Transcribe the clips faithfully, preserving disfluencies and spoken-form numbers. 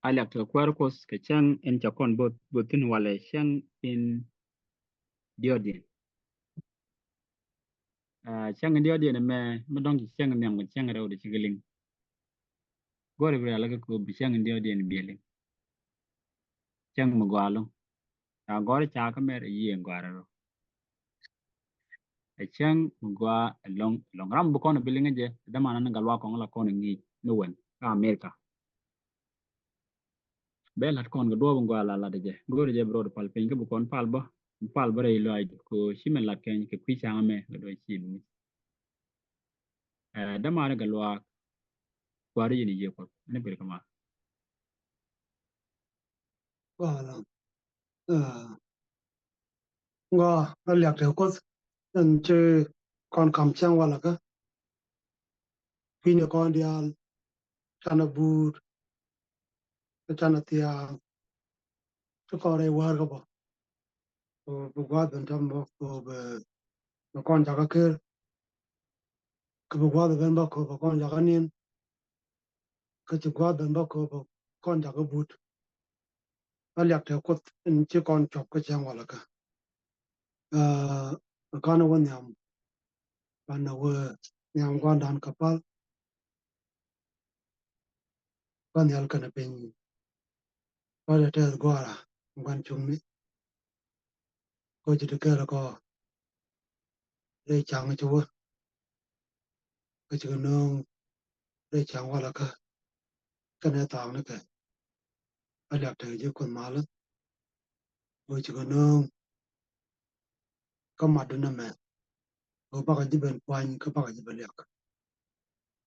A liak tekɛ kuäär Kuoth kɛ cäŋ in ca kɔn bo̱th bo̱th thi̱n walɛ cäŋ in diɔ̱ɔ̱kdiɛn. Aa, cäŋ in diɔ̱ɔ̱kdiɛn ɛmɛ mi dɔ̱ŋ ci cäŋ nhiam kɛ cäŋ rɛw dee cikɛ liŋ. Go̱o̱rɛ bi rialikä kɛ ɣöö bi cäŋ in diɔ̱ɔ̱kdiɛn bi liŋ. Cäŋ mi gɔaa ɛlɔ̱ŋ. Ca gɔ̱r ca kä mɛr ɛ yiëë gɔaa rɛw. Ɛ cäŋ mi gɔaa ɛlɔ̱ŋ ɛlɔ̱ŋ. Ram bi kɔn bi liŋ jɛ, dämandan ni Gatluak Kɔŋ la kɔn ŋi̱i̱c ni wɛn kä America. Bɛ la̱t kɔn kɛ duɔ̱ɔ̱p in gɔaa la la̱t jɛ. Go̱o̱rɛ jɛ bi rɔɔd pal piny kä bi kɔn pal bä. Pal bä rɛy lɔaacdu kɛ ɣöö ci mɛn la̱t kɛny kɛ kui̱ ca̱ŋ ɛmɛ kɛ duɔ̱ɔ̱p ci bi mi. Ɛ, dämandan ni Gatluak, kuäär yɛn i̱ yiëë Kuɔth. Ɛn i̱ ber kɛ mal. Gɔaa ɛlɔ̱ŋ. Ɛ, gɔaa, a liak tekɛ Kuoth in ci kɔn ka̱m cäŋ walɛ kä. Kui̱ni kɔn diaal, canɛ buut, kä canɛ thia̱a̱ŋ, ci kɔn rɛy wäär kä bä. Kɛ bi gua̱a̱th ben täämɛ bä, kɛ bi, bi kɔn jakä ker. Kɛ bi gua̱a̱th ben bä, kɛ bi kɔn jakä ni̱n. Kä ci gua̱a̱th ben bä, kɛ bi kɔn jakä buut. A liak tekɛ Kuoth in ci kɔn cuɔp kä cäŋ walɛ kä. Aa, kanɛ wä nhiam, kanɛ wä nhiam gua̱ndan kɛ pal. Gua̱n nhial kɛnɛ piny. Gua̱n tɛth gua̱ra, gua̱n cuŋni. Kä ci ti kɛɛl kɔ rɛy ca̱ŋ ci wä. Kä ci kɛ nööŋ rɛy ca̱ŋ walɛ kä. Kɛnɛ thaaknikɛ. A liak tekɛ ji̱ Kuoth malä. Kä ci kɛ nööŋ kä matdu nɛmɛ. Kä bakɛ ji̱ ben puany, kä bakɛ ji̱ ben liak.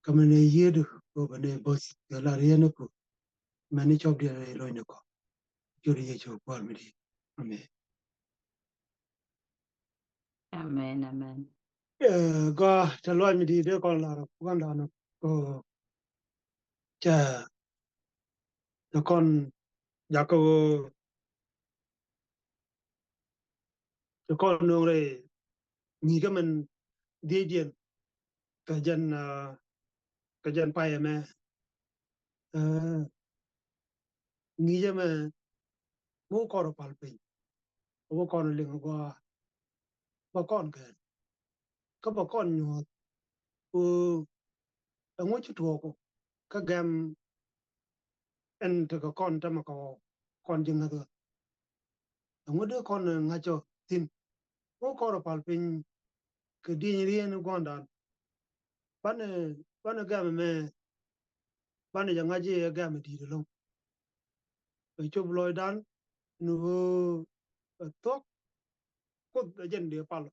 Kä mɛn ɛ yiëëdu, kä ben ɛ bo̱th, kɛ la riɛn iku. Mɛn i̱ cɔp diɛn ɛ lo̱cnikɔ. Jur Yecu Kuäär mi di̱i̱t. Amen. Amen, amen. Ɛ, gɔaa, te luac mi di̱i̱t dee kɔn lar gua̱ndan ɔ. Kä cɛ, cɛ kɔn jakä ɣöö cɛ kɔn nööŋ rɛy ŋi̱i̱kä mɛn dhiecdiɛn kɛ jɛn, aa, kɛ jɛn pay ɛmɛ. Aa, ŋi̱i̱cä mɛ mi wä kɔn rɔ pal piny. Wä kɔn liŋ a gɔaa. Bä kɔn kɛɛl. Kä bä kɔn nyuɔ̱th. Ɣöö ɛŋu ci tuɔɔk kä gɛm ɛn tekɛ kɔn tämɛ kɛ ɣɔw kɔn ji̱ ŋäth ɣä. Ɛŋu dee kɔn ŋa̱cä thi̱n. Wä kɔn rɔ pal piny kɛ di̱ny rieen gua̱ndan. Banɛ, banɛ gɛm ɛmɛ, banɛ jɛ ŋa̱c i̱ ɛ gɛm ɛ di̱i̱t ɛlɔ̱ŋ. Ɛ cop lɔcdan ni ɣöö ɛ thuɔ̱k Kuoth ɛ jɛn dee pal.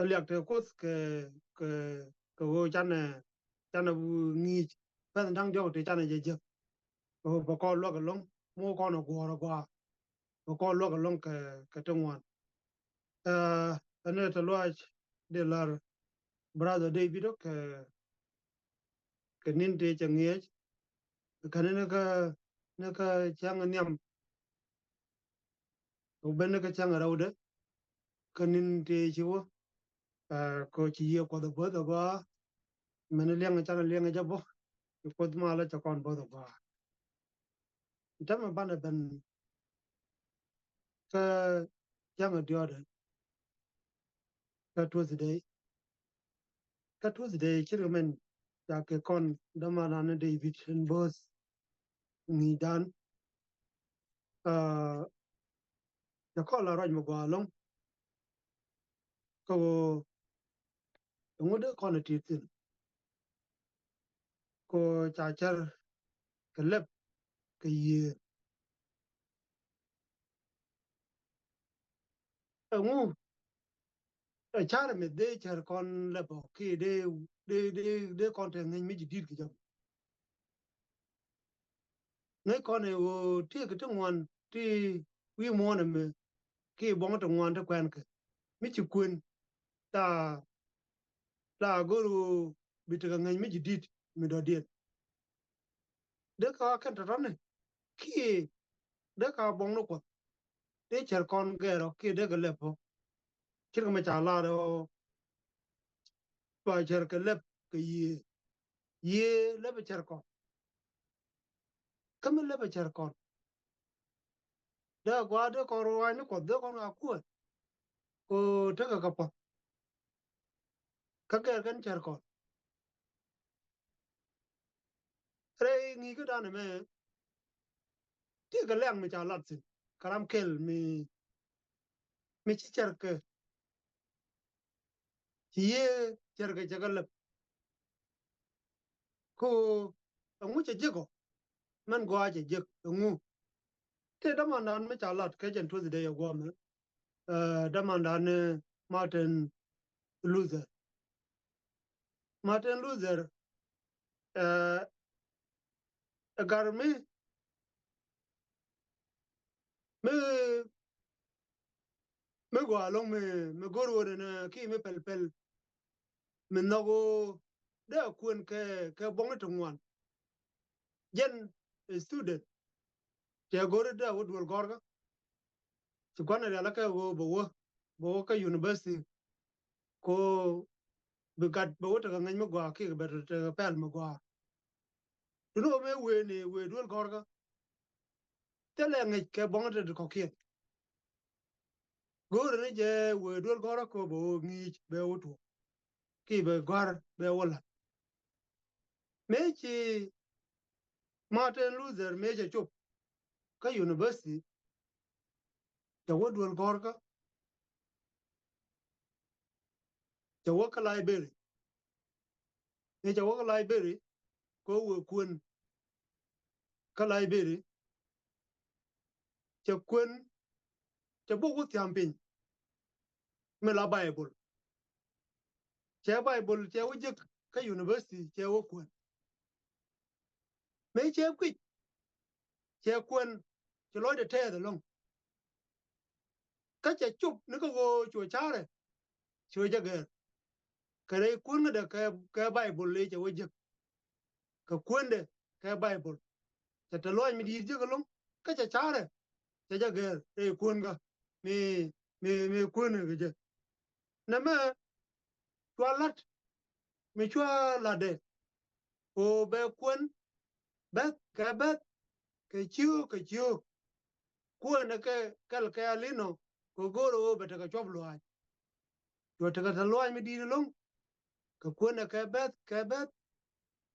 Ɛ liak te Kuoth kɛ, kɛ, kɛ ɣöö canɛ, canɛ ŋi̱i̱c pɛn da̱ŋ diɔ̱k te canɛ jɛ jiäk. Ɣöö bɛ kɔn luäk ɛlɔ̱ŋ mi wä kɔn ɛ guɔ̱ɔ̱r ɛ gɔaa. Bɛ kɔn luäk ɛlɔ̱ŋ kɛ, kɛ ti ŋuan. Ɛ, ɛn ɛ te luaac dee la̱r brother David ɔ kɛ, kɛ ni̱n tëë cɛ ŋi̱eec. Kɛn ni kä, ni kä cäŋ nhiam. Kɛ ben ni kä cäŋ rɛwdɛ. Kä ni̱n tëë ci wä. Ɛ, kɛ ci yiëë Kuɔth ɛ bo̱th ɛ gɔaa. Mɛn liɛŋ canɛ liɛŋ jɛ bä. Ci Kuoth malä cɛ kɔn bo̱th ɛ gɔaa. Tämɛ banɛ ben kä cäŋ diɔ̱ɔ̱dɛ. Kä Tuesday. Kä Tuesday ce̱tkɛ mɛn ca kɛ kɔn dämandan ni David ɛn bo̱th ŋi̱i̱cdan. Aa, cɛ kɔn la ruac mi gɔaa ɛlɔ̱ŋ. Kä ɣöö ɛŋu dee kɔn ɛ ti̱i̱t thi̱n. Kɛ ɣöö ca cär kɛ lɛp kɛ yiëë. Ɛŋu ɛ carɛ mi dee cär kɔn lɛp ɔ kiɛ dee, dee, dee, dee kɔn te ŋäc mi ji̱ di̱t kɛ jɔk. Ŋäc kɔn ɛ ɣöö tëëkɛ ti ŋuan ti wi̱i̱ muɔ̱ɔ̱n ɛmɛ kiɛ buɔ̱ŋ ti ŋuan ti kuɛn kɛ mi ci kuën. La, la go̱r ɣöö bi tekɛ ŋäc mi ji̱ di̱t mi dɔ̱diɛn. Dee ka kɛn tɔ̱tɔ̱ni kiɛ dee ka buɔ̱ŋ ni Kuɔth. Dee cär kɔn gɛɛr ɔ kiɛ dee kɛ lɛp ɔ. Ce̱tkɛ mɛ ca lar ɔ ba cär kɛ lɛp kɛ yiëë. Yiëë lɛpɛ cär kɔn. Kä mi lɛpɛ cär kɔn, dee a gɔaa dee kɔn ruaacni Kuɔth, dee kɔn a kuäär. Kɛ ɣöö tekɛ kɛ puɔ̱th. Kä gɛr kɛn cär kɔn. Rɛy ŋi̱i̱cä danɛ mɛ, tëëkɛ lɛ̈k mi ca lat thi̱n kɛ ram kɛl mi, mi ci cärkɛ, ci yiëë cärkɛ cɛ kɛ lɛp. Kɛ ɣöö ɛŋu cɛ jek ɔ? Mɛn gɔaa cɛ jek ɛŋu? Tëë dämandan mi ca lat kɛ jɛn tuɔth dee yɛ guɔmɛ. Ɛ, dämandan ni Martin Luther. Martin Luther, ɛ, ɛ gar mi, mi, mi gɔaa ɛlɔ̱ŋ mi, mi go̱r ɣöö nɛnɛ ki mi pɛl pɛl. Mi nhɔk ɣöö dee a kuɛn kɛ, kɛ buɔ̱ŋni ti ŋuan. Jɛn ɛ student. Cɛ go̱r i̱ dee a wä duel gɔ̱rkä. Ci gua̱n ɛ rial kɛ ɣöö bɛ wä, bɛ wä kä university. Ko bi gat bɛ wä tekɛ ŋäc mi gɔaa kiɛ bɛ tekɛ pɛl mi gɔaa. Duŋni ɣöö mëë wëë ni wëë duel gɔ̱rkä, thilɛ ŋäc kɛ buɔ̱ŋni ti kɔ̱kiɛn. Go̱o̱rɛ ni jɛ wëë duel gɔ̱rä kɛ bɛ wä ŋi̱i̱c bɛ wä tuɔɔk. Kiɛ bɛ gɔ̱a̱r bɛ wä la̱t. Mëë ci Martin Luther mëë cɛ cop kä university, cɛ wä duel gɔ̱rkä. Cɛ wä kä library. Mëë cɛ wä kä library, kɛ wëë kuën kä library, cɛ kuën, cɛ buk wä thia̱a̱m piny mi la Bible. Cɛ Bible cɛ wä jek kä university cɛ wä kuën. Mëë cɛ kui̱c, cɛ kuën, cɛ lɔcdɛ tɛɛth ɛlɔ̱ŋ. Kä cɛ cop ni kä ɣöö cuɛ ca̱rɛ, cuɛ jɛ gɛr. Kɛ rɛy kuën kä dɛ kɛ, kɛ Bible lëë cɛ wä jek. Kɛ kuëndɛ kɛ Bible. Cɛ te lɔaac mi di̱i̱t jek ɛlɔ̱ŋ. Kä cɛ ca̱rɛ, cɛ jɛ gɛr rɛy kuën kä mi, mi, mi kuën kɛ jɛ. Nɛmɛ cua la̱t, mi cua la̱tdɛ, kɛ ɣöö bɛ kuën bɛ̈th kɛ bɛ̈th, kɛ ciöök kɛ ciöök. Kuënɛ kɛ kɛl kɛɛl inɔ, kɛ go̱o̱rɛ ɣöö bɛ tekɛ cuɔp luaac. Cuɔ tekɛ te luaac mi di̱i̱t ɛlɔ̱ŋ. Kɛ kuënɛ kɛ bɛ̈th kɛ bɛ̈th,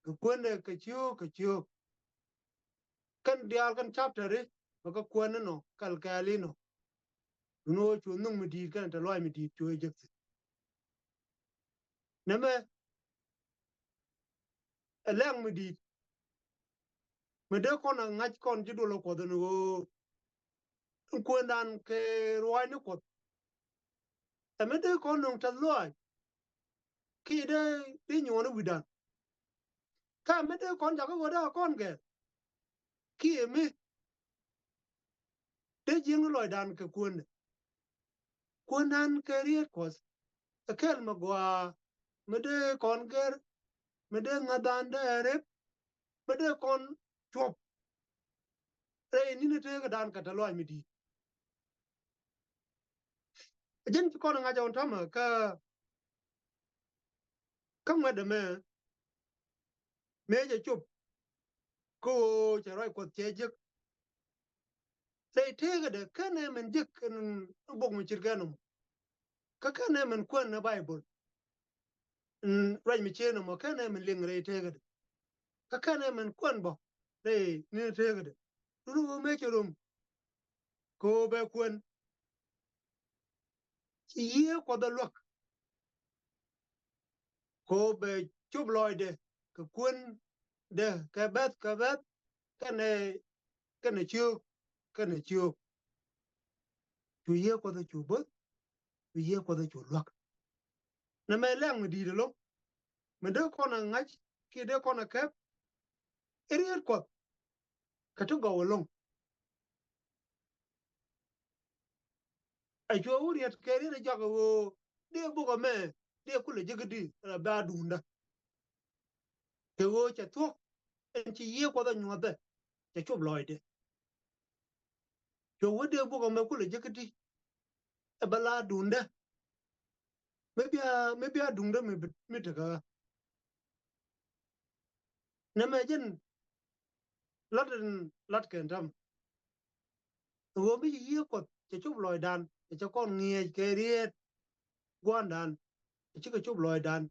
kɛ kuënɛ kɛ ciöök kɛ ciöök. Kɛn diaal kɛn chapter i̱ bɛ kɛ kuɛn inɔ kɛl kɛɛl inɔ. Duŋni ɣöö cu nhök mi di̱i̱t kɛnɛ te luaac mi di̱i̱t cu ɛ jek thi̱n. Nɛmɛ ɛ lɛ̈k mi di̱i̱t. Mi dee kɔn a ŋa̱c kɔn ji̱ duɔl ɛ Kuɔth ɛn ɣöö in kuëndan kɛ ruaacni Kuɔth. Ɛ mi dee kɔn nöŋ tɛth luaac. Kiɛ dee, dee nyuɔɔni wi̱dan. Kä mi dee kɔn jakä ɣöö dee a kɔn gɛr. Kiɛ mi dee jiäkni lɔcdan kɛ kuëndɛ. Kuëndan kɛ riet Kuɔth. Ɛ kɛl mi gɔaa, mi dee kɔn gɛr, mi dee ŋäthdan dee rep, mi dee kɔn cuɔp. Rɛy ni̱n ɛ teekädan kɛ te luaac mi di̱i̱t. Ɛ jɛn ci kɔn ɛ ŋa̱c ɛ wä täämɛ kä, kä ŋuɛ̈tdɛ mɛ, mëë cɛ cop, kä ɣöö cɛ ruac Kuɔth cɛ jek. Rɛy teekädɛ /kenɛ min jek ɛn bok mi ce̱tkɛ nɔmɔ. Kä /kenɛ min kuɛn ni Baibol. Ɛn ruac mi ce̱t nɔmɔ /kenɛ min liŋ rɛy teekädɛ. Kä /kenɛ min kuɛn bä rɛy ni̱n teekädɛ. Duŋni ɣöö mëë cɛ rom, kɛ ɣöö bɛ kuɛn. Ci Yiëë Kuɔth ɛ luäk. Kɛ ɣöö bɛ cop lɔcdɛ kɛ kuëndɛ kɛ bɛ̈th kɛ bɛ̈th, kɛnɛ, kɛnɛ ciöök kɛnɛ ciöök. Cu Yiëë Kuɔth ɛ cu bo̱th, cu Yiëë Kuɔth ɛ cu luäk. Nɛmɛ lɛ̈k mi di̱i̱t ɛlɔ̱ŋ. Mi dee kɔn a ŋa̱c kiɛ dee kɔn a kɛp, i̱ riet Kuɔth kɛ ti gɔw ɛlɔ̱ŋ. Ɛ cuɛ wä riet kɛ riet ɛ jɔak ɛ ɣöö dee bok ɛmɛ dee kulɛ jek i̱di, ɛ bɛ a duundä. Kɛ ɣöö cɛ thuɔ̱k ɛn ci Yiëë Kuɔth ɛ nyuɔ̱thɛ, cɛ cop lɔcdɛ. Cuɛ wä dee bok ɛmɛ kulɛ jek i̱di, ɛ bɛ la duundä. Mi bia, mi bia duundä mi bi, mi tekɛ ɣä. Nɛmɛ jɛn lat in lat kɛn täämɛ. Ɣöö mi ci Yiëë Kuɔth cɛ cop lɔcdan, cɛ kɔn ŋi̱eec kɛ rieet gua̱ndan, cɛ cikɛ cop lɔcdan.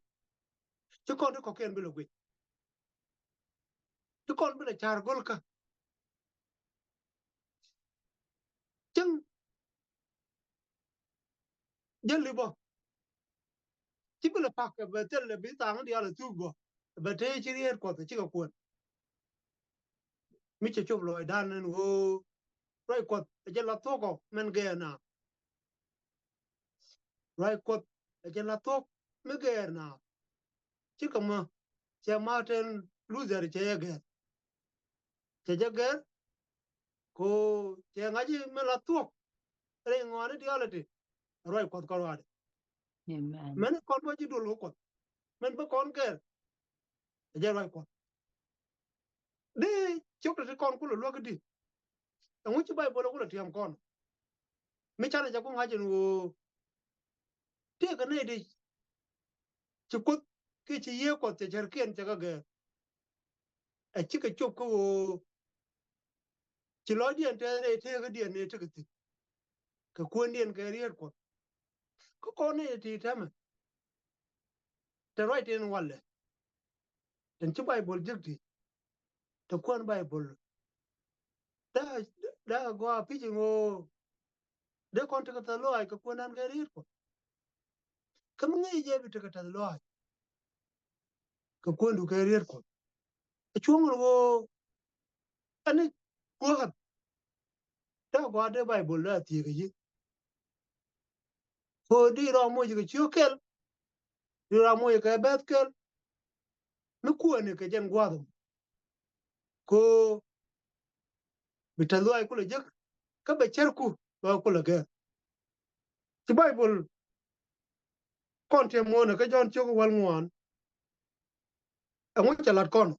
Ci kɔn ti kɔ̱kiɛn bi lɛ guic. Ci kɔn bi lɛ ca̱r go̱lkä. Cäŋ jäli bä. Ci bi lɛ pak kɛ bɛ thil lɛ bi thaŋ diaal ɛ thuk bä. Bɛ tëë ci rieet Kuɔth ɛ cikɛ kuɔn. Mi cɛ cop lɔcdan ɛn ɣöö ruac Kuɔth ɛ jɛ la thuɔ̱k ɔ mɛn gɛɛr na. Ruac Kuɔth ɛ jɛ la thuɔ̱k mi gɛɛr na. Cikɛ mä cɛ Martin Luther cɛ jɛ gɛr. Cɛ jɛ gɛr ko cɛ ŋa̱ci mi la thuɔ̱k. Rɛy ŋɔaani diaal ɛ ti ruac Kuɔth kɔn ruaadɛ. Amen. Mɛn kɔn bä ji̱ duɔl kɛ Kuɔth. Mɛn bä kɔn gɛr. Ɛ jɛ ruac Kuɔth. Dee ciök ti ti kɔn kulɛ luäk di. Ɛŋu ci Baibol kulɛ tiɛm kɔn. Mi canɛ jɛ ku ŋa̱c in ɣöö tëëkɛ nɛy di ci Kuoth kiɛ ci Yiëë Kuɔth cɛ cärkiɛn cɛ kɛ gɛɛr. Ɛ cikɛ cop kä ɣöö ci lɔcdiɛn tɛth rɛy tëëkädiɛn ni tekɛ thi̱n. Kɛ kuëndiɛn kɛ rieet Kuɔth. Kä kɔn ni ti täämɛ. Te ruac tin walɛ. Tin ci Baibol jek ti. Te kuɛn Baibol. Daa, daa gɔaa pi̱c in ɣöö dee kɔn tekɛ thil lɔaac kɛ kuëndan kɛ rieet Kuɔth. Kä mi ŋäc jɛ bi tekɛ thil lɔaac kɛ kuëndu kɛ rieet Kuɔth. Ɛ cuɔ̱ŋ in ɣöö ɛn i̱ gua̱a̱th. Daa gɔaa dee Baibol daa thiëëk kɛ yi̱. Ko di rɔ moc kɛ ciök kɛl. Di rɔ moc kɛ bɛ̈th kɛl. Mi kuɛni kɛ jɛn gua̱a̱th ɛmɔ. Ko bi tɛth lɔaac kulɛ jek kä bɛ cärku lɔaac kulɛ gɛr. Ci Baibol kɔn tiɛm ŋuɔ̱ɔ̱nɛ kä Jɔ̱ɔ̱n ciök wäl ŋuan. Ɛŋu cɛ lat kɔn?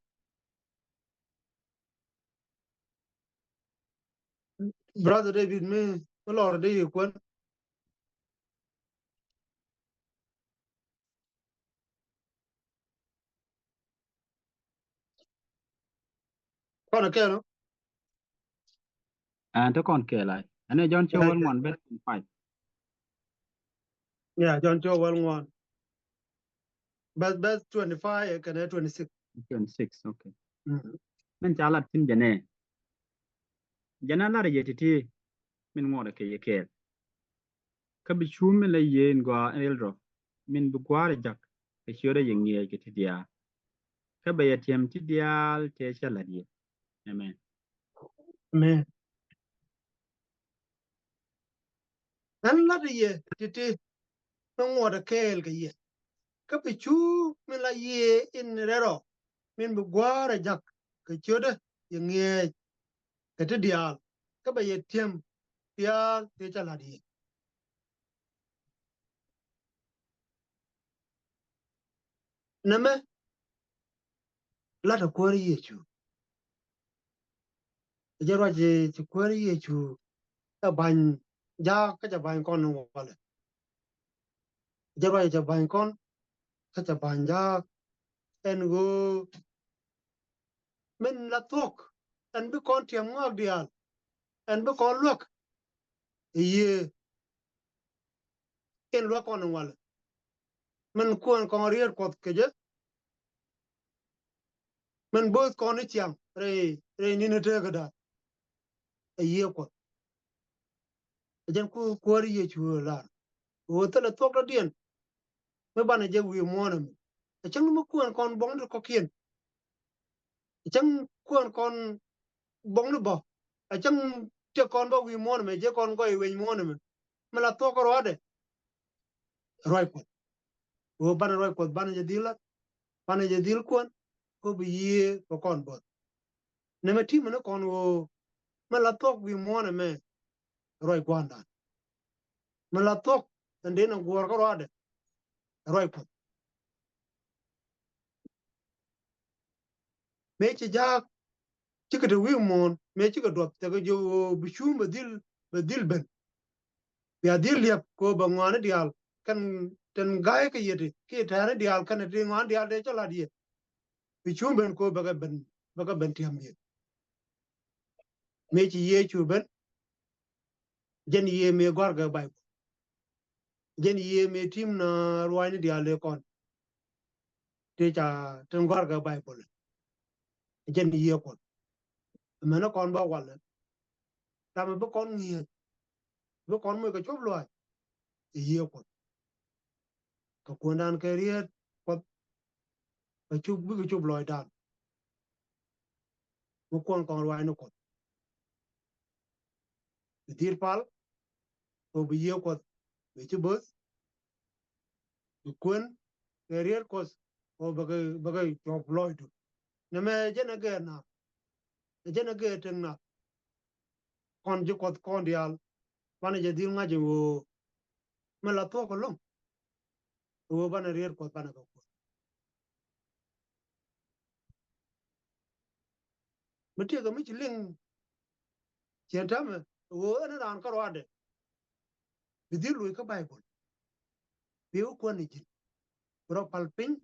Brother David mi, mi lɔr di yi kuän. Kɔn kɛn ɔ? Ɛn ti kɔn kɛɛl ay. Ɛn ɛ Jɔ̱ɔ̱n ciök wäl ŋuan bɛ̈th twenty five. Yeah, Jɔ̱ɔ̱n ciök wäl ŋuan. Bɛ̈th, bɛ̈th twenty five kɛnɛ twenty six. Twenty six, okay. Mm. Min ca lat thi̱n jɛnɛ. Jɛnɛ lar yɛ ti̱ti̱ min ŋuɔt kɛ yɛ kɛɛl. Kä bi cu min la yiëë in gɔaa in ril rɔ min bi gua̱a̱r ɛ jak kɛ ciötdä yɛ ŋiɛɛc kɛ ti diaal. Kä bɛ yɛ tiɛm ti diaal tëë cä la̱t yɛ. Amen. Amen. Ɛn la̱t yɛ ti̱ti̱ mi ŋuɔt kɛɛl kɛ yɛ. Kä bi cu min la yiëë in rɛl rɔ min bi gua̱a̱r ɛ jak kɛ ciötdä yɛ ŋiɛɛc kɛ ti diaal. Kä bɛ yɛ tiɛm diaal tëë cä la̱t yɛ. Nɛmɛ la̱t ɛ Kuäär Yecu. Jɛ ruac ci Kuäär Yecu ɛ ba̱ny jaak kä cɛ ba̱ny kɔn walɛ. Jɛ ruac cɛ ba̱ny kɔn kä cɛ ba̱ny jaak. Ɛn ɣöö min la thuɔ̱k ɛn bi kɔn tiɛm ŋɔak diaal. Ɛn bi kɔn luäk ɛ yiëë in luäk kɔn in walɛ. Min kuɛn kɔn rieet Kuɔth kɛ jɛ. Min bo̱o̱th kɔn i̱ ciaŋ rɛy, rɛy ni̱n i̱ teekädan. Ɛ yiëë Kuɔth. Ɛ jɛn ku Kuäär Yecu ɛ lar ɣöö thilɛ thuɔ̱k dɔ̱diɛn mi banɛ jɛ wi̱i̱ muɔ̱ɔ̱n ɛmɛ. Ɛ cäŋ mi kuɛn kɔn buɔ̱ŋ ti kɔ̱kiɛn. Ɛ cäŋ kuɛn kɔn buɔ̱ŋ ni bä. Ɛ cäŋ tëë kɔn bä wi̱i̱ muɔ̱ɔ̱n ɛmɛ, jɛ kɔn gɔy weny muɔ̱ɔ̱n ɛmɛ. Mi la thuɔ̱k kä ruaadɛ. Ruac Kuɔth. Ɣöö banɛ ruac Kuɔth, banɛ jɛ dhil la̱t, banɛ jɛ dhil kuɛn, kä bi yiëë kɛ kɔn bo̱th. Nɛmɛ ti̱mɛ ni kɔn ɣöö mi la thuɔ̱k wi̱i̱ muɔ̱ɔ̱n ɛmɛ ruac gua̱a̱ndan. Mi la thuɔ̱k ɛn dee nɔ guɔ̱ɔ̱r kä ruaadɛ ruac Kuɔth. Mëë ci jaak cikɛ te wi̱i̱ muɔ̱ɔ̱n, mëë cikɛ duɔth tekɛ jiök ɣöö bi cuum bɛ dhil, bɛ dhil ben. Bia dhil liɛp kɛ ɣöö bɛ ŋɔaani diaal kɛn tin ga̱a̱c kɛ yɛ ti kiɛ tɛ̈ɛ̈ni diaal kɛn ti ŋɔaani diaal dee cä la̱t yɛ. bi cuŋ ben ko bɛ kɛ ben, bɛ kɛ ben tiam yɛ. Mëë ci Yecu ben, jɛn yiëë mëë gɔ̱a̱r kɛ Baibol. Jɛn yiëë mëë ti̱m na ruaacni diaal ëë kɔn. Tëë ca tin gɔ̱a̱r kɛ Baibol. Jɛn yiëë Kuɔth. Mɛn kɔn bä walɛ. Ram bi kɔn ŋi̱eec, bi kɔn moc kɛ cop lɔaac, ɛ yiëë Kuɔth. Kɛ kuëndan kɛ riet Kuɔth, kɛ cop, bikɛ cop lɔɔcdan. Mi kuɔn kɔn ruaacni Kuɔth. Bi dhil pal, kɛ bi yiëë Kuɔth, bi ci böth. Bi kuën kɛ riet Kuɔth, kɛ bɛ kɛ, bɛ kɛ cop lɔɔcdu. Nɛmɛ jɛn ɛ gɛɛr nath. Ɛ jɛn ɛ gɛɛr tëk nath. Kɔn ji̱ Kuɔth kɔn diaal. Banɛ jɛ dhil ŋa̱c ɛ ɣöö mi la thuɔ̱k ɛlɔ̱ŋ. Ɛ ɣöö banɛ riet Kuɔth banɛ kɛ kuën. Mi tëëkɛ mi ci liŋ ciɛn täämɛ ɛ ɣöö ɛn raan kärɔadɛ. Bi dhil loc kä Baibol. Bi wä kuän ni ji̱n. Bi rɔ pal piny.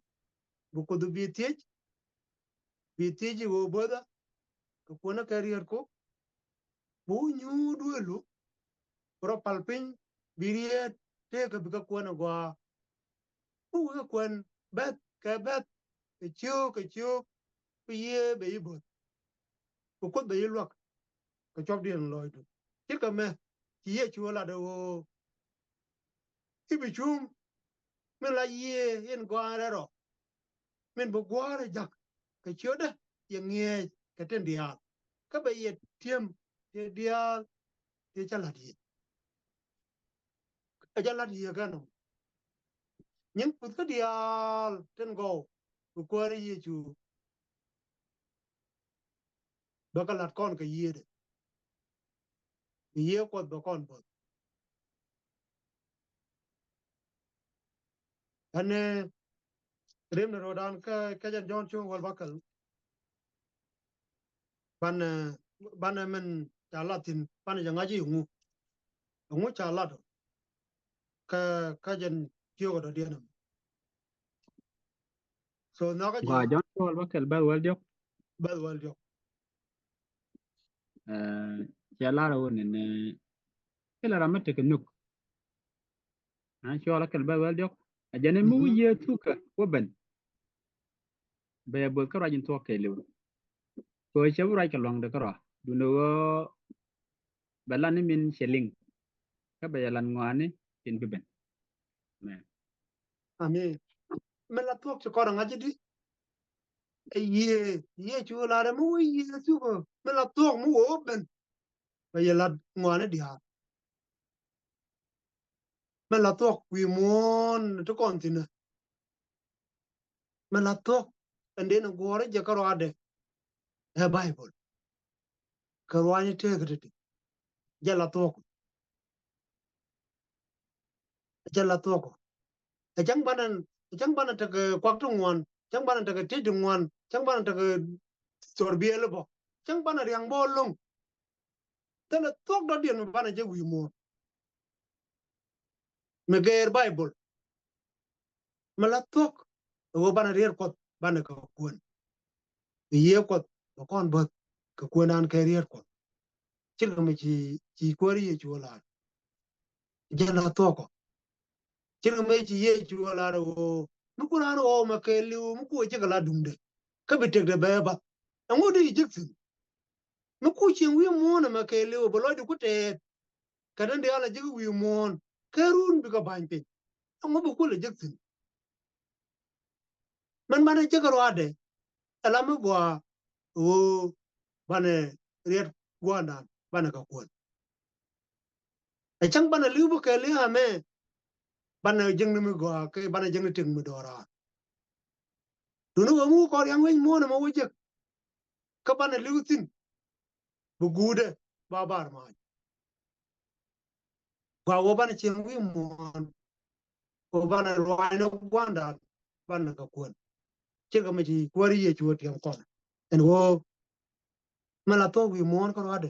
Bi Kuoth bi thiec. Bi thiec i̱ ɣöö böthä. Kɛ kuänä kɛ riet kɔ. Bi wä nyuur duëëlu. Bi rɔ pal piny. Bi riet tëëkɛ bi kɛ kuän agɔaa. Bi wä kɛ kuän bɛth kɛ bɛth. Kɛ ciöök kɛ ciöök. Bi yiëë bɛ i̱ böth. Bi Kuoth bɛ i̱ luäk. Kɛ cuɔpdiɛn lɔcdu. Cikɛ mɛ ci Yecu ɛ lat ɛ ɣöö i̱ bi cuŋ min la yiëë in gɔaa rɛl rɔ. Min bi gua̱a̱r ɛ ja̱k kɛ ciötdä yɛ ŋi̱eec kɛ tin diaal. Kä bɛ yɛ ti̱em ti diaal ti cä la̱t yiëë. Ɛ cä la̱t yiëë kɛn ɔ. Nyin puth kä diaal tin gɔw bi Kuäär Yecu. Bɛ kɛ la̱t kɔn kɛ yiëëdɛ. Bi yiëë Kuɔth bɛ kɔn bo̱th. Ɛn ɛ rim ni ro̱o̱dan kä, kä jɛn Jɔ̱ɔ̱n cio̱k wäl bäkɛl. Banɛ, banɛ min ca lat thi̱n, banɛ jɛ ŋa̱c i̱ ŋu. Ŋu ca lat ɔ. Kä, kä jɛn cio̱k dɔ̱diɛn ɛmɛ. So nhɔkä jɛ. Gɔaa, Jɔ̱ɔ̱n cio̱k wäl bäkɛl, bɛth wäl diɔ̱k. Bɛth wäl diɔ̱k. Ɛ, cɛ lar ɛ wä nɛnɛ, ɛ, kɛ la ram mi tekɛ nhök. Ɛ, cɔɔl ɛ kɛl bɛth wäl diɔ̱k. Ɛ jɛn ɛ mi wä Yecu kä wä ben. Bɛ yɛ bo̱th kä ruac in thuɔ̱k kɛɛliw. Kɛ ɣöö cɛ bi ruac kɛ lua̱ŋdɛ kärɔa. Duundɛ ɣöö bɛ lan ni min cɛ liŋ. Kä bɛ yɛ lan ŋɔaani tin bi ben. Amen. Amen. Mi la thuɔ̱k ci kɔn ɛ ŋa̱c i̱di. Ɛ yiëë, Yecu lar ɛ mi wä Yecu kä. Mi la thuɔ̱k mi wä ben. Bɛ yɛ lat ŋɔaani diaal. Mi la thuɔ̱k wi̱i̱ muɔ̱ɔ̱n ti kɔn thi̱n ɛ. Mi la thuɔ̱k ɛn den ɛ guɔ̱ɔ̱r jɛ kä ruaadɛ. Ɛ Baibol. Kɛ ruaacni tëëk ti̱ti̱. Jɛ la thuɔ̱k. Jɛ la thuɔ̱k. Ɛ cäŋ banɛ, ɛ cäŋ banɛ tekɛ kuak ti ŋuan. Cäŋ banɛ tekɛ ti̱c ti ŋuan. Cäŋ banɛ tekɛ thor biɛɛl bä. Cäŋ banɛ riaŋ bä lo̱ŋ. Thilɛ thuɔ̱k dɔ̱diɛn mi banɛ jɛ wi̱i̱ muɔ̱ɔ̱n. Mi gɛɛr Baibol. Mi la thuɔ̱k ɛ ɣöö banɛ riet Kuɔth banɛ kɛ kuën. Bi yiëë Kuɔth bɛ kɔn bo̱th kɛ kuëndan kɛ riet Kuɔth. Ce̱tkɛ mi ci, ci Kuäär Yecu ɛ lar. Jɛn la thuɔ̱k ɔ. Ce̱tkɛ mi ci Yecu ɛ lar ɛ ɣöö mi ku raan ɣɔw mɛ kɛɛliw mi ku ɛ cikɛ la duŋdɛ. Kä bi tëkdɛ bɛ bath. Ɛŋu di ji̱k thi̱n? Mi ku cieŋ wi̱i̱ muɔ̱ɔ̱n ɛmɛ kɛɛliw bɛ lɔcdɛ ku tɛɛt. Kɛ tin diaal a ji̱k wi̱i̱ muɔ̱ɔ̱n kɛ run bikɛ ba̱ny piny. Ɛŋu bi kulɛ ji̱k thi̱n? Mɛn banɛ ji̱k ruaadɛ. Ɛ la mi gɔaa ɣöö banɛ riɛt gua̱a̱ndan banɛ kɛ kuɔn. Ɛ cäŋ banɛ li̱w bi kɛɛliw amɛ. Banɛ ji̱k ni mi gɔaa kɛ banɛ ji̱k ni tëk mi dɔɔraar. Duundɛ ɣöö mi wä kɔn riaŋ wec muɔ̱ɔ̱n ɛmɛ wä jek. Kä banɛ li̱w thi̱n. Bi guutdɛ ba bar mac. Gɔaa ɣöö banɛ cieŋ wi̱i̱ muɔ̱ɔ̱n. Ɣöö banɛ ruaacni gua̱a̱ndan banɛ kɛ kuën. Ce̱tkɛ mi ci Kuäär Yecu ɛ tiɛm kɔn. Ɛn ɣöö mi la thuɔ̱k wi̱i̱ muɔ̱ɔ̱n kä ruaadɛ.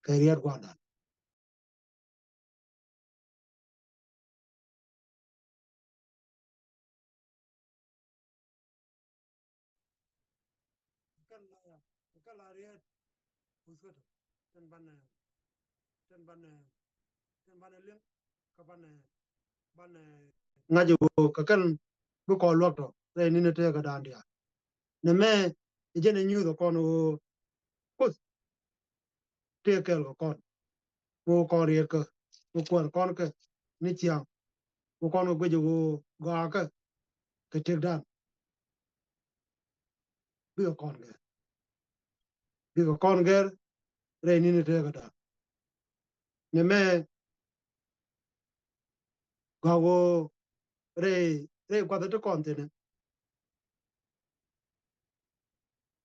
Kɛ riɛt gua̱a̱ndan. Kɛ la riet kuth kä tɔ tɛn banɛ tɛn banɛ tɛn banɛ liŋ kä banɛ banɛ ŋa̱c ɣöö kɛ kɛn bi kɔn luäk tɔ rɛy ni̱n ɛ tëë kɛ da̱a̱n diaal. Nɛ mɛ ɛ jɛn ɛ nyuuth ɛ kɔn ɣöö kuth tëë kɛɛl kɛ kɔn mi wä kɔn riet kä mi kuɛn kɔn kɛ ni ciaŋ wä kɔn kɛ guic ɣöö gɔaakä kɛ tëkdan. Bikɛ kɔn gɛr bikɛ kɔn gɛr rɛy ni̱n ɛ tëë kɛ da̱a̱n. Nɛ mɛ gɔaa ɣöö rɛy rɛy gua̱th ɛ ti kɔn thi̱n ɛ.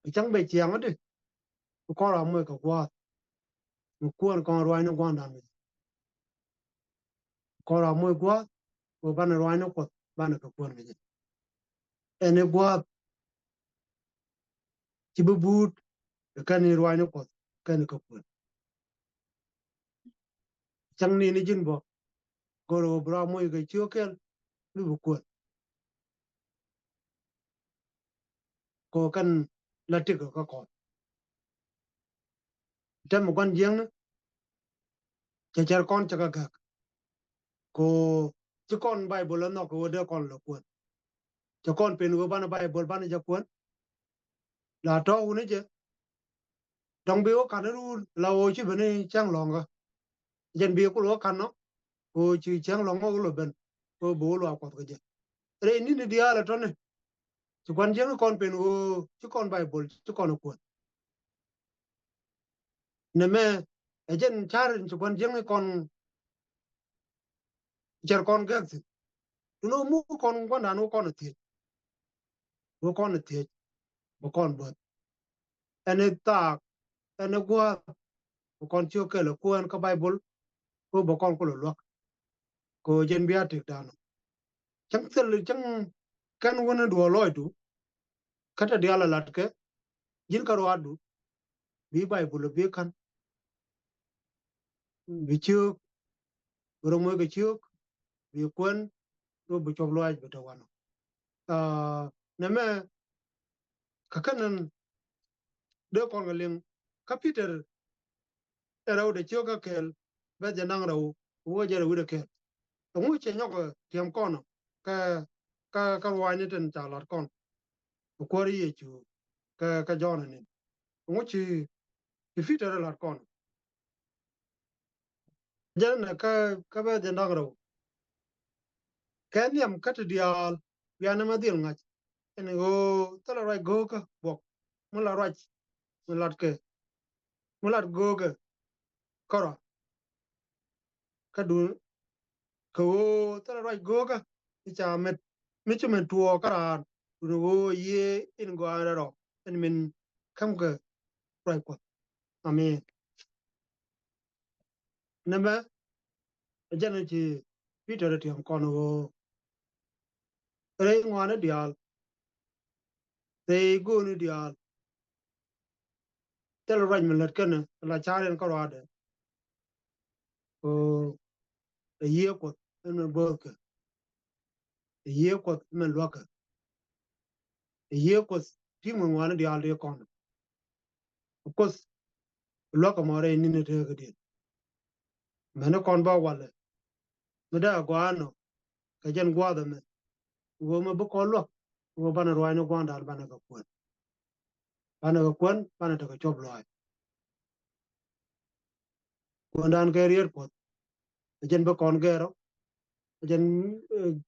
Bi cäŋ bɛ ciaŋ adi bi kɔn ram moc kɛ gua̱a̱th mi kuäär kɔn ruaacni gua̱a̱ndan mi kɔn ram moc gua̱a̱th kɛ banɛ ruaacni kuɔth banɛ kɛ kuäär mi jɛ. Ɛn i̱ gua̱a̱th ci bi buut kɛ kɛn i̱ ruaacni kuɔth kɛn i̱ kɛ kuäär. Cäŋ ni ni ji̱n bä go̱r ɣöö bi ram moc kɛ ciök kɛl bi bi kuäär. Kɛ kɛn la tik kä kɔn. Tɛm gua̱n jiäkni cɛ cɛr kɔn cɛ kɛ gäk. Kɛ ci kɔn Baibol ɛ nhɔk kɛ ɣöö dee kɔn lɛ kuän. Cɛ kɔn pen ɣöö banɛ Baibol banɛ jɛ kuän. La tɔ̱ wuni jɛ dɔ̱ŋ bi wä ka̱n ni ruur la ɣöö ci ben ni cäŋ lɔ̱ŋkä. Jɛn bi kul wä ka̱n nɔ ɣöö ci cäŋ lɔ̱ŋkä wä lɔ ben ɣöö bi wä luaak kuɔth kɛ jɛ. Rɛy ni̱ni diaal ɛ tɔ̱ni ci gua̱n jiäkni kɔn pen ɣöö ci kɔn Baibol ci kɔn ɛ kuän. Nɛ mɛ ɛ jɛn ca̱r in ci gua̱n jiäkni kɔn cɛr kɔn gɛk thi̱n. Tun wä muk kɔn gua̱ndan wä kɔn a thiec wä kɔn a thiec bä kɔn buɔth. Ɛn i̱ thaak ɛn i̱ gua̱a̱th bä kɔn ciök kɛl ɛ kuäär kä Baibol. Wä bä kɔn kulɛ luäk kɛ ɣöö jɛn bia tëkdan ɔ. Cäŋ thil cäŋ kɛn wä ni duɔ̱ɔ̱r lɔcdu. Kä te diaal a latkɛ ji̱n kä ruaadu bi Baibol bi ka̱n bi ciök bi rɔ moc kɛ ciök bi kuän. Wä bi cuɔp lɔaac bi te wanɔ. Nɛ mɛ kä kɛn dee kɔn kɛ liŋ kä Pi̱tɛr ɛ rɛw dee ciök kä kɛl bɛth jɛ naŋ rɛw wä jɛ rɛw wi̱dɛ kɛl. Ɛŋu cɛ nyɔk tiɛm kɔn kä kä ruaacni tin ca lat kɔn. Bi kuäär Yecu kä kä Jɔ̱ɔ̱n ɛ nin ɛŋu ci ci Pi̱tɛr ɛ lat kɔn. Jɛn nɛ kä kä bɛth jɛ naŋ rɛw kɛ nhiam kä ti diaal. Wianɛ ma dhil ŋa̱c ɛn ɣöö thilɛ ruac go̱o̱kä buɔk mi la ruac mi latkɛ mi lat go̱o̱kä kärɔa. Kä duun kɛ ɣöö thilɛ ruac go̱o̱kä mi ca mɛt mi ci mɛn tuɔɔk kä raan duun ɣöö yiëë in gɔaa rɛl rɔ ɛn min kämkɛ ruac kuɔth. Amin. Nɛmɛ ɛ jɛn ci Pi̱tɛr ɛ tiɛm kɔn ɣöö rɛy ŋɔaani diaal rɛy go̱o̱ni diaal thilɛ ruac mi lät kɛnɛ la ca̱r in kä ruaadɛ. Ɣöö ɛ yiëë kuɔth ɛn mɛn bööthkɛ ɛ yiëë kuɔth ɛn mɛn luäkɛ ɛ yiëë kuɔth ti̱i̱ mi ŋɔaani diaal dee kɔn. Kuoth luäk ɛmɔ rɛy ni̱n ɛ tëëkädiɛn. Mɛni kɔn bä walɛ mi dee agɔaa nɔ kɛ jɛn gua̱a̱th ɛmɛ. Ɣöö mɛ bi kɔn luäk ɣöö banɛ ruaacni gua̱a̱ndan banɛ kɛ kuän. Banɛ kɛ kuän banɛ tekɛ cuɔp lɔaac. Kuändan kɛ riet kuɔth ɛ jɛn bi kɔn gɛɛr ɔ ɛ jɛn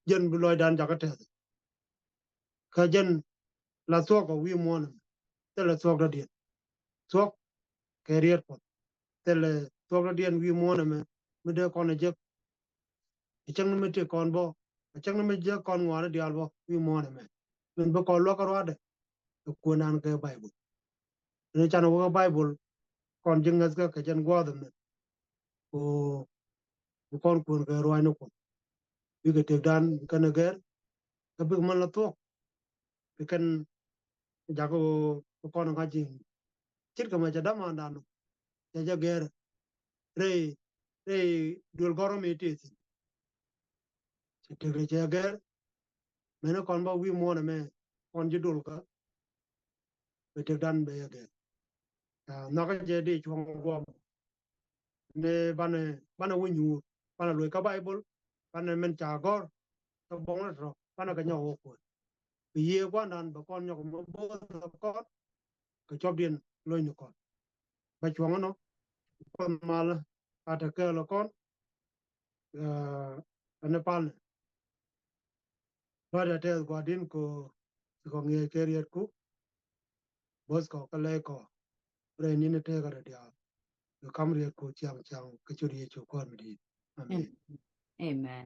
jɛn bi lɔcdan jakä tɛth. Kä jɛn la thuɔ̱k ɔ wi̱i̱ muɔ̱ɔ̱n ɛmɛ thilɛ thuɔ̱k dɔ̱diɛn. Thuɔ̱k kɛ riet kuɔth thilɛ thuɔ̱k dɔ̱diɛn wi̱i̱ muɔ̱ɔ̱n ɛmɛ mi dee kɔn ɛ jek. Ɛ cäŋ ni mi tëk kɔn bä ɛ cäŋ ni mi jek kɔn ŋɔaani diaal bä wi̱i̱ muɔ̱ɔ̱n ɛmɛ. Min bi kɔn luäk kä ruaadɛ ɛ kuënan kɛ Baibol. Ni can wä kä Baibol kɔn ji̱ ŋäthkä kɛ jɛn gua̱a̱th ɛmɛ. Ko bi kɔn kuën kɛ ruaacni kuɔth bikɛ tëkdan kɛn ɛ gɛr. Kä bikɛ män la thuɔ̱k bi kɛn jakä ɣöö bi kɔn ŋa̱c ji̱. Ce̱tkɛ mɛ cɛ dämandan cɛ jɛ gɛr rɛy rɛy duël gɔ̱rä mi tëë thi̱n. Cɛ tëk rɛy cɛ gɛr mɛni kɔn bä wi̱i̱ muɔ̱ɔ̱n ɛmɛ kɔn ji̱ duël kä bɛ tëkdan bɛ yɛ gɛk. Nhɔakä jɛ di cuɔ̱ŋ guɔm ni banɛ banɛ wä nyuur, banɛ luɔc kä Baibol, banɛ min ca gɔ̱r kä buɔ̱ŋ ni tɔ̱, banɛ kɛ nyɔk wä kuɔth. Bi Yiëë Gua̱ndan bɛ kɔn nyɔk mi bo̱o̱th kɔn kɛ cuɔpdiɛn lo̱cni kɔn. Bä cuɔ̱ŋ inɔ, Kuoth malä a te kɛɛl kɔn. Ɛn palni bä dee tɛth gua̱di̱n ko, ci kɔ ŋi̱eec kɛ rietku, bo̱th kɔ kä lɛy kɔ. Rɛy ni̱n tekɛ rɔ diaal, bi kam rietku ciaŋ ciaŋ kɛ ciöt Yecu Kuäär mi di̱i̱t. Amen. Amen.